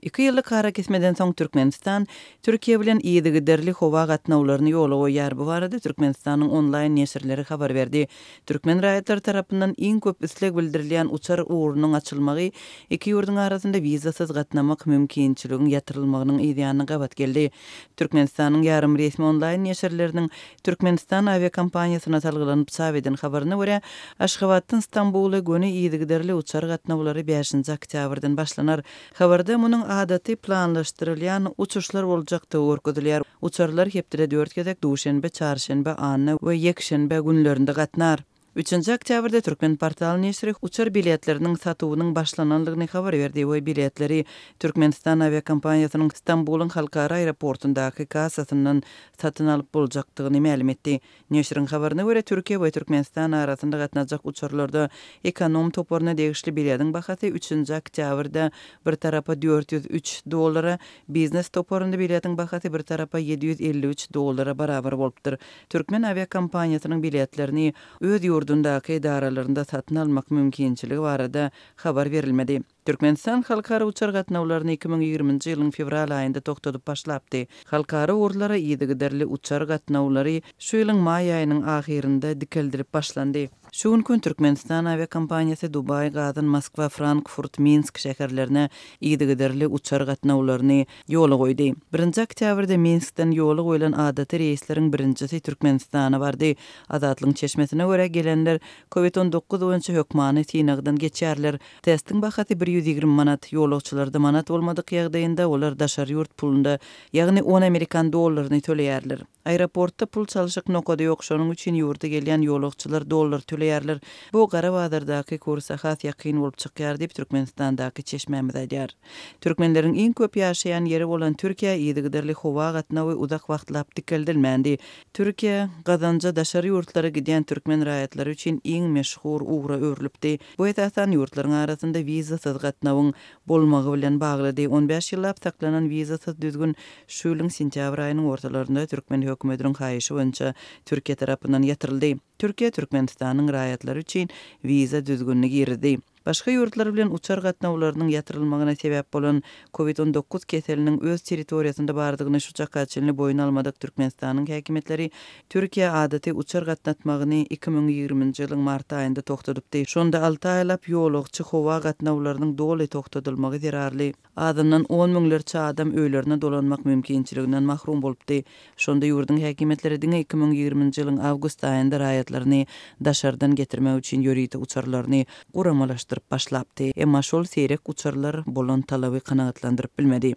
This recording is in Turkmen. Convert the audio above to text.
Iki ýyllyk arakesmeden soň Türkmenistan Türkiýe bilen yzygiderli howa gatnawlaryny ýola goýýar. Bu barada Türkmenistanyň onlaýn neşirleri habar berdi. Türkmen raýatlary tarapyndan iň köp isleg bildirilýän uçar ugrunyň açylmagy iki ýurduň arasynda wizasyz gatnamak mümkinçiligiň ýatyrylmagynyň yzýanyna gabat geldi. Türkmenistanyň ýarym resmi onlaýn neşirleriniň Türkmenistan awiakompaniýasyna salgylanyp çap eden habaryna görä, Aşgabatdan Stambula göni yzygiderli uçar gatnawlary bäşinji oktýabrdan başlanar. Habarda munuň adaty planlaşdyrylýan uçuşlar boljakdygy görkezilýär. Uçarlar hepdede dört gezek duşenbe, çarşenbe, anna we ýekşenbe günlerinde gatnar. Üçünji oktýabrda Türkmenportal neşiri uçar biletleriniň satuwynyň başlanandygyny habar berdi we biletleri Türkmenistan awiakompaniýasynyň Stambulyň halkara aeroportundaky kassasyndan satyn alyp boljakdygyny mälim etdi. Neşiriň habaryna görä, Türkiýe we Türkmenistan arasynda gatnajak uçarlarda ekonom toparyna degişli bilediň bahasy üçünji oktýabrda bir tarapa 403 dollara, biznes toparynda biletiň bahasy bir tarapa 753 dollara barabar bolupdyr. Türkmen awiakompaniýasynyň biletlerini öz ýurdundaky edaralarynda satyn almak mümkinçiligi barada habar berilmedi. Türkmenistan halkara uçar gatnawlaryny 2020-nji ýylyň fewral aýynda togtadyp başlapdy. Halkara ugurlara yzygiderli uçar gatnawlary şu ýylyň maý aýynyň ahyrynda dikeldilip başlandy. Şu günki gün Türkmenistan awiakompaniýasy Dubaý, Gazan, Moskwa, Frankfurt, Minsk şäherlerine yzygiderli uçar gatnawlaryny ýola goýdy. Birinji oktýabrda Minskden ýola goýlan adaty reýsleriň birinjisi Türkmenistana bardy. Azatlygyň çeşmesine görä, gelenler Covid 19 boýunça hökmany synagdan geçýärler. Testiň bahasy 120 manat, ýolagçylarda manat bolmadyk ýagdaýynda olar daşary ýurt pulunda, ýagny on amerikan dollaryny töleýärler. Aeroportda pul çalşyk nokady ýok, şonuň üçin ýurda gelýän ýolagçylar dollar töleýärler. Bu gara bazardaky kursa has ýakyn bolup çykýar diýip, Türkmenistandaky çeşmämiz aýdýar. Türkmenleriň iň köp ýaşaýan ýeri bolan Türkiýä yzygiderli howa gatnawy uzak wagtlap dikeldilmändi. Türkiýe, gazanja daşary ýurtlara gidýän türkmen raýatlary üçin iň meşhur ugra öwrülipdi. Bu esasan ýurtlaryň arasynda wizasyz gatnawyň bolmagy bilen baglydy. On bäş ýyllap saklanan wizasyz düzgün şu ýylyň sentýabr aýynyň ortalarynda türkmen hökümetiniň haýyşy boýunça Türkiýe tarapyndan ýatyryldy. Türkiýe Türkmenistanyň raýatlary üçin wiza düzgünini girizdi. Başga ýurtlar bilen uçar gatnawlarynyň ýatyrylmagyna sebäp bolan Covid 19 keseliniň öz territoriýasynda bardygyny şu çaka çenli boýun almadyk Türkmenistanyň häkimiýetleri Türkiýä adaty uçar gatnatmagyny 2020-nji ýylyň mart aýynda togtadypdy. Şonda alty aýlap ýolagçy howa gatnawlarynyň doly togtadylmagy zerarly, Azyndan on müňlerçe adam öýlerine dolanmak mümkinçiliginden mahrum bolupdy. Şonda ýurduň häkimiýetleri diňe 2020-nji ýylyň awgust aýynda raýatlaryny daşardan getirmek üçin ýörite uçarlaryny guramalaşdyryp başlapdy. Emma şol seýrek uçarlar bolan talaby kanagatlandyryp bilmedi.